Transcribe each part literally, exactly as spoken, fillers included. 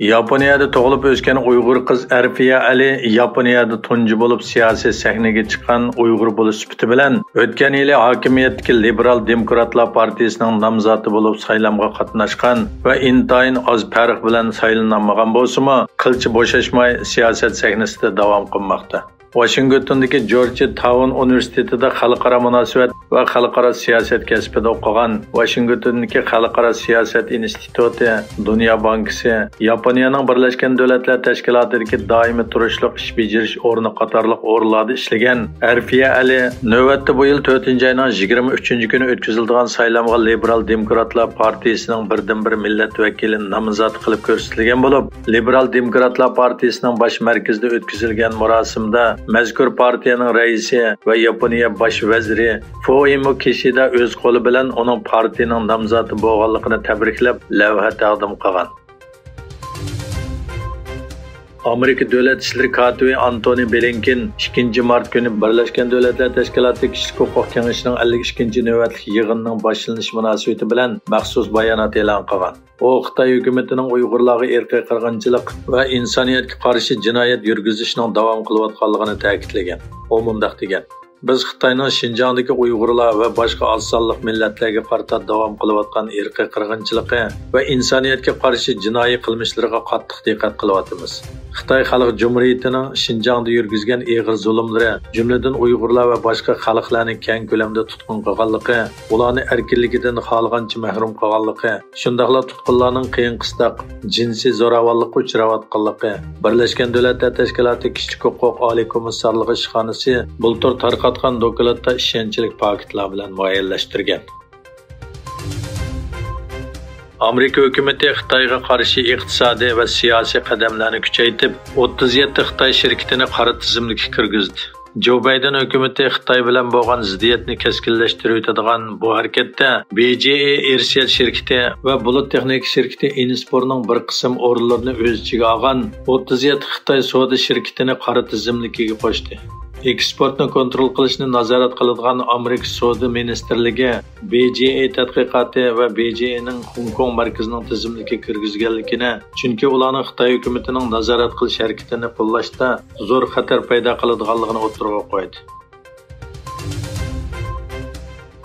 ياپونىيەدە تۇغۇلۇپ ئۆسكەن ئۇيغۇر قىز ئەرفىيە ئەلى ياپونىيەدە تۇنجى بولۇپ سىياسىي سەھنىگە چىققان ئۇيغۇر بولۇش سۈپىتى بىلەن، ئۆتكەن يىلى ھاكىمىيەتتىكى لىبېرال دېموكراتلار پارتىيىسىنىڭ نامزاتى بولۇپ سايلامغا قاتناشقان ۋە ئىنتايىن ئاز پەرق بىلەن سايلىنالمىغان بولسىمۇ، قىلچە بوشاشماي سىياسەت سەھنىسىدە داۋام قىلماقتا. ۋاشىنگتوندىكى جورج تاۋن ئۇنىۋېرسىتېتىدا خەلقئارا مۇناسىۋەت ۋە خەلقئارا سىياسەت كەسپىدە ئوقۇغان، ۋاشىنگتوندىكى خەلقئارا سىياسەت ئىنستىتۇتى، دۇنيا بانكىسى، ياپونىيەنىڭ بىرلەشكەن دۆلەتلەر تەشكىلاتىدىكى دائىمىي تۇرۇشلۇق ئىش بېجىرىش ئورنى قاتارلىق ئورۇنلاردا ئىشلىگەن ئەرفىيە ئەلى نۆۋەتتە بۇ يىل تۆتىنچى ئاينىڭ يىگىرمە ئۈچىنچى كۈنى ئۆتكۈزۈلىدىغان سايلامغا لىبېرال دېموكراتلار پارتىيىسىنىڭ بىردىنبىر مىللەت ۋەكىلى نامزات قىلىپ كۆرسىتىلگەن بولۇپ، لىبېرال دېموكراتلار پارتىيىسىنىڭ باش مەركىزىدە ئۆتكۈزۈلگەن مۇراسىمدا مەزكۇر پارتىيەنىڭ رەئىسى ۋە ياپونىيە باش ۋەزىرى فۇمىيو كىشىدا ئۆز قولى بىلەن ئۇنىڭ پارتىيىنىڭ نامزاتى بولغانلىقىنى تەبرىكلەپ، لەۋھە تەقدىم قىلغان. ئامېرىكا دۆلەت ئىشلىرى كاتىپى ئانتونى بلىنكېن ئىككىنچى مارت كۈنى بىرلەشكەن دۆلەتلەر تەشكىلاتى كىشىلىك ھوقۇق كېڭىشىنىڭ ئەللىك ئىككىنچى نۆۋەتلىك يىغىنىنىڭ باشلىنىشى مۇناسىۋىتى بىلەن مەخسۇس بايانات ئېلان قىلغان. ئۇ خىتاي ھۆكۈمىتىنىڭ ئۇيغۇرلارغا ئىرقىي قىرغىنچىلىق ۋە ئىنسانىيەتكە قارشى جىنايەت يۈرگۈزۈشنىڭ داۋام قىلىۋاتقانلىقىنى تەكىتلىگەن. ئۇ مۇنداق دېگەن: بىز خىتاينىڭ شىنجاڭدىكى ئۇيغۇرلار ۋە باشقا ئاز سانلىق مىللەتلەرگە قارىتا داۋام قىلىۋاتقان ئىرقىي قىرغىنچىلىقى ۋە ئىنسانىيەتكە قارشى جىنايى قىلمىشلىرىغا قاتتىق دىققەت قىلىۋاتىمىز. خىتاي خەلق جۇمھۇرىيىتىنىڭ شىنجاڭدا يۈرگۈزگەن ئېغىر زۇلۇملىرى، جۈملىدىن ئۇيغۇرلار ۋە باشقا خەلقلەرنى كەڭ كۆلەمدە تۇتقۇن قىلغانلىقى، ئۇلارنى ئەركىنلىكىدىن خالىغانچە مەھرۇم قىلغانلىقى، شۇنداقلا تۇتقۇنلارنىڭ قىيىن-قىستاق، جىنسىي زوراۋانلىققا ئۇچراۋاتقانلىقى، بىرلەشكەن دۆلەتلەر تەشكىلاتى كىشىلىك ھوقۇق ئالىي كومىسسارلىقى ئىشخانىسى بۇلتۇر تارقاتقان دوكلاتتا ئىشەنچلىك پاكىتلار بىلەن مۇئەييەنلەشتۈرگەن. ئامېرىكا ھۆكۈمىتى خىتايغا قارشى ئىقتىسادىي ۋە سىياسىي قەدەملەرنى كۈچەيتىپ، ئوتتۇز يەتتە خىتاي شىركىتىنى قارا تىزىملىككە كىرگۈزدى. جو بايدېن ھۆكۈمىتى خىتاي بىلەن بولغان زىددىيەتنى كەسكىنلەشتۈرۈۋېتىدىغان بۇ ھەرىكەتتە بى جى ئى ئىرسىيەت شىركىتى ۋە بۇلۇت تېخنىكا شىركىتى ئىنسپورنىڭ بىر قىسىم ئورۇنلىرىنى ئۆز ئىچىگە ئالغان ئوتتۇز يەتتە خىتاي سودا شىركىتىنى قارا تىزىملىكىگە قوشتى. ئېكسپورتنى كونترول قىلىشنى نازارەت قىلىدىغان ئامېرىكا سودا مىنىستىرلىكى بى جى ئى تەتقىقاتى ۋە بى جى ئىنىڭ خوڭكوڭ مەركىزىنىڭ تىزىملىككە كىرگۈزگەنلىكىنى، چۈنكى ئۇلارنىڭ خىتاي ھۆكۈمىتىنىڭ نازارەت قىلىش ھەرىكىتىنى قوللاشتا زور خەتەر پەيدا قىلىدىغانلىقىنى ئوتتۇرىغا قويدى.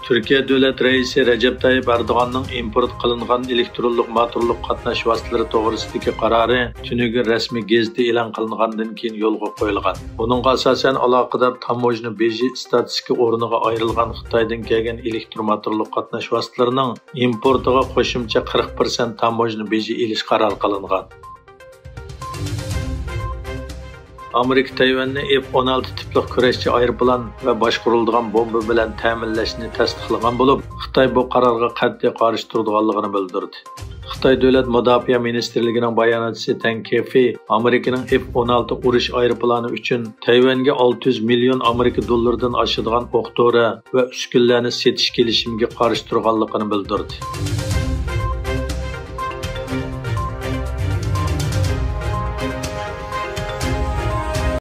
تۈركىيە دۆلەت رەئىسى رەجەپ تايىپ ئەردوغاننىڭ ئىمپورت قىلىنغان ئېلېكترونلۇق موتورلۇق قاتناش ۋاسىتىلىرى توغرىسىدىكى قارارى تۈنۈگۈن رەسمىي گېزىتتە ئېلان قىلىنغاندىن كېيىن يولغا قويۇلغان. بۇنىڭغا ئاساسەن، ئالاقىدار تاموژنا بېجى ئىستاتىستىكا ئورنىغا ئايرىلغان خىتايدىن كەلگەن ئېلېكتروموتورلۇق قاتناش ۋاسىتىلىرىنىڭ ئىمپورتىغا قوشۇمچە قىرىق پىرسەنت تاموژنا بېجى ئېلىش قارارى قىلىنغان. ئامېرىكا تەيۋەننى ئېف ئون ئالتە تىپلىق كۈرەشچى ئايروپىلان ۋە باشقۇرۇلىدىغان بومبا بىلەن تەمىنلەشنى تەستىقلىغان بولۇپ، خىتاي بۇ قارارغا قەتئىي قارشى تۇرىدىغانلىقىنى بىلدۈردى. خىتاي دۆلەت مۇداپىئە مىنىستىرلىكىنىڭ باياناتچىسى تەڭ كېفېي ئامېرىكىنىڭ ئېف ئون ئالتە ئۇرۇش ئايروپىلانى ئۈچۈن تەيۋەنگە ئالتە يۈز مىليون ئامېرىكا دوللىرىدىن ئاشىدىغان ئوق دورا ۋە ئۈسكۈنىلەرنى سېتىش كېلىشىمىگە قارشى تۇرغانلىقىنى بىلدۈردى.